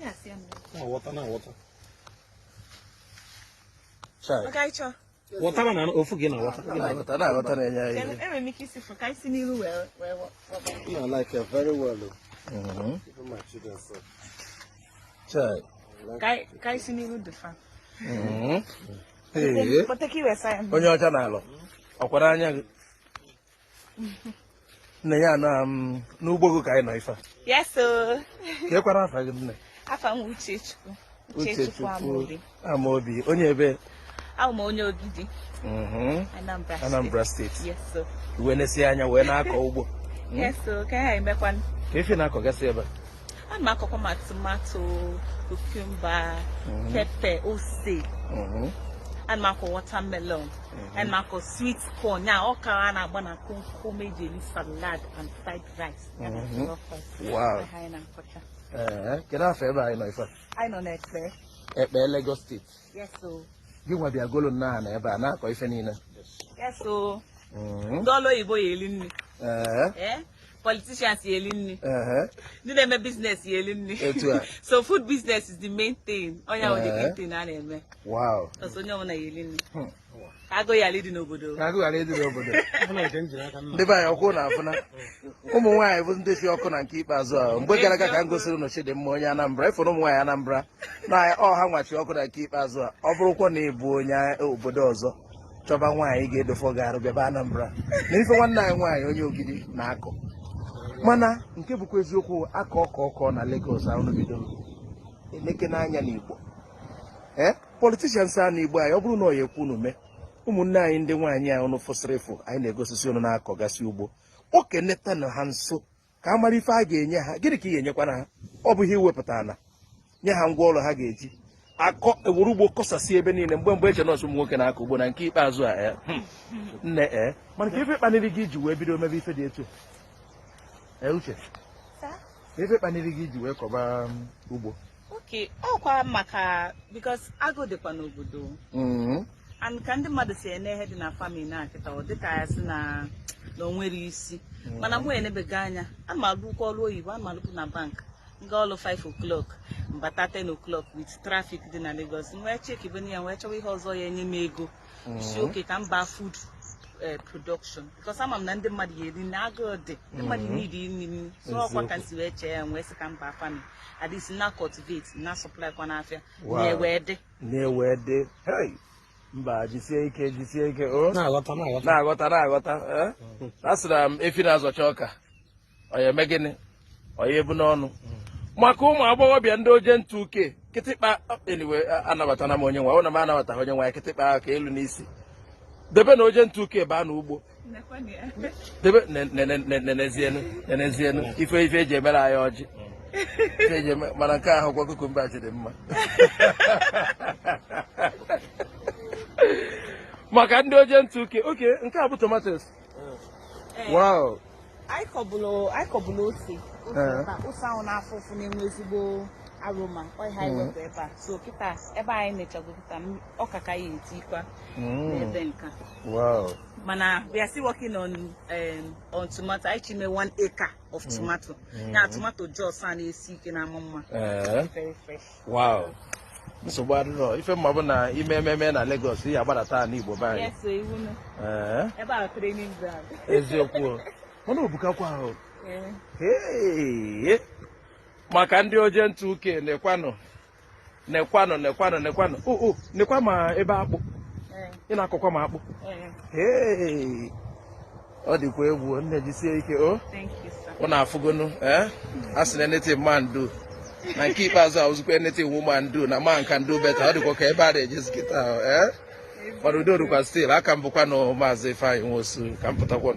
Yes, ya mere. Na-aghọta, na-aghọta. Chai. Oge anyị chọọ. Ghọtara na ofu gị na-aghọta. Na-aghọta, na-aghọta, na-enye anyị ihe. Enwere m ike isi fụ ka anyị si n'ihu wee ghọba. I like it very well o. Even my children sef. Chai. Ka anyị si n'ihu dị fa. Ee. Kpọta ka i wee saa ya. Onye ọcha na-alọ ọkwara anya gị nne ya na n'ugbo gị ka anyị nọ ife a. Yes o. Ka ekwara afa gị, nne? Afa m Uchechukwu. Uchechukwu Amobi. Amobi, onye ebe? Abụ m onye Ogidi, Anambra State. Anambra State. Yes o. Wee nesi anya wee na-akọ ugbo. Yes o, ka anyị emekwanụ. Ka ife na-akọgasị ebe a? Ana m akọkwa ma tomato, cucumber, pepper, ose. Ana m akọ watermelon. Ana m akọ sweet corn. Ya ọka a na-agba na komkom eji eri salad and fried rice. Ya na jollof rice. Aha anyị na-akọcha. Ee, kedu afọ ebe anyị nọ ife a? Anyị nọ n'Ekpe. Ekpe, Lagos State. Yes o. Gị nwa bịa golo nna na ebe a na-akọ ife niile. Yes o. Ndị ọrụ oyibo ya eli nri. Eh? Politicians ya eli nri. Ndị na-eme business ya eli nri. Etu a. So food business is the main thing. Onye ahụ the main thing a na-eme. Ọsọ onye ọbụla ya eli nri. Ka agụụ ya dị n'obodo. Ka agụụ ghara ịdị n'obodo. Ọbụla nke m jiri aka nna. Ndị be anyị, ọkwụ na-afụna ụmụ nwaanyị bụ ndị si ọkụ na nke ikpeazụ a. Mgbe gara aga ka m gosiri ụnụ Chidimma, onye Anambra, ịfụrụ ụmụ nwaanyị Anambra na ọha nwachi ọkụ na nke ikpeazụ a. Ọ bụrụkwa na ị bụ onye obodo ọzọ chọba nwaanyị ga-edofọ gị arụ, bịaba Anambra na ife nwanne anyị nwaanyị onye Ogidi na-akọ. Mana nke bụkwa eziokwu, akọ ọkọ ọkọ na Lagos ahụ bidoro eleke n'anya n'Igbo, ee, politicians a n'Igbo anyị, ọ bụrụ na ọ ya ekwu unu mee, ụmụnne anyị ndị nwaanyị a unu fụsịrị ịfụ anyị na-egosisi unu na-akọgasị ugbo, okeneta na ha nso ka a mara ife a ga-enye ha. Gịnị ka ị ga-enyekwana ha? Ọ bụ ihe iwepụta na nye ha ngwa ọrụ ha ga-eji akọ, ewere ugbo kọsasị ebe niile. Mgbe eche nọọsụ ụmụ nwoke na-akọ ugbo na nke ikpeazụ a, nne, ee, mana ka ife kpaniri gị iji wee bido mebe ife dị etu a? Ee, Uche, ka ife kpaniri gị iji wee kọba ugbo? Okay, ọkwa maka because agụụ dịkwa n'obodo and ka ndị mmadụ si ene ihe dị na farming na kịta, ọ dịka ya sị na o nwere isi. Mana mụ enebego anya, ana m alụkwa ọrụ oyibo, ana m alụkwu na bank, nga ọlụ 5 o'clock, mbata 10 o'clock with traffic dị na Lagos. M wee chekibe ya, wee chọwa ihe ọzọ ya enye m ego si oke ka m baa food production, because ama m na ndị mmadụ ya eri na agụụ dị, ndị mmadụ need nri nri. So ọkwa ka m si wee chee ya, wee sị ka m baa farming, at least na cultivate na supply kwa n'afịa. Na-ewe dị. Na-ewe dị. Hey! Mba, jisie ike, jisie ike o. Na-aghọta, na-aghọta. Na-aghọta, na-aghọta, eh? A sịra m efi na-azọcha ọka, ọ ya eme gịnị? Ọ ya ebu n'ọnụ maka ụmụ agbọghọbịa ndị oje ntụ uke kịtịkpa. Anyway, anabatana m onye nwa ọ na m anabataghị onye nwa ya. Kịtịkpa ka elu n'isi debe na oje ntụ uke baa n'ugbo debe nenezienu, nenezienu ife eji emere anyị ọjị. Ife eji eme, mana nke ahụ kwa cucumber dị mma maka ndị oje ntụ uke. Oke nke a bụ tomatoes. Wow. Anyị kọbụlụ ose ebe a. Ose ahụ na-afụ ụfụ, na-enwe ezigbo aroma, ọ ihe anyị wepụ ebe a. So kịta ebe anyị nechago kịta, ọka ka anyị etikwa n'ebe nka. Mana we are still working on tomato. Anyị chime 1 acre of tomato, ya tomato jos a na-esi ike na ama mma. Very fresh. Wow, nsogbu adịrọ. Ife mma bụ na ime ememe na Lagos, ihe agbadata n'Igbo be anyị. Yes, so iwu nụ. Ebe a training ground. Eziokwu o. Mana obukakwa ahụ. Ee. Hey! Maka ndị oje ntụ uke, nekwanụ, nekwanụ, nekwanụ, nekwanụ o o nekwa ma ebe akpụ. Ị na-akọkwa ma akpụ? Ee. Hey! Ọ dịkwa egwu. Nne, jisie ike o. Thank you, sir. Ọ na-afụgonu, eh? A sị na anything man do, na nke ikpeazụ a wụzikwa anything woman do, na man can do better. Ọ dịkwa ka ebe a na-ejezi kịta ahụ, eh? Mana udo dịkwa still. Aka m bụkwa na Maazị Ifeanyị Nwosu, ka m pụtakwa.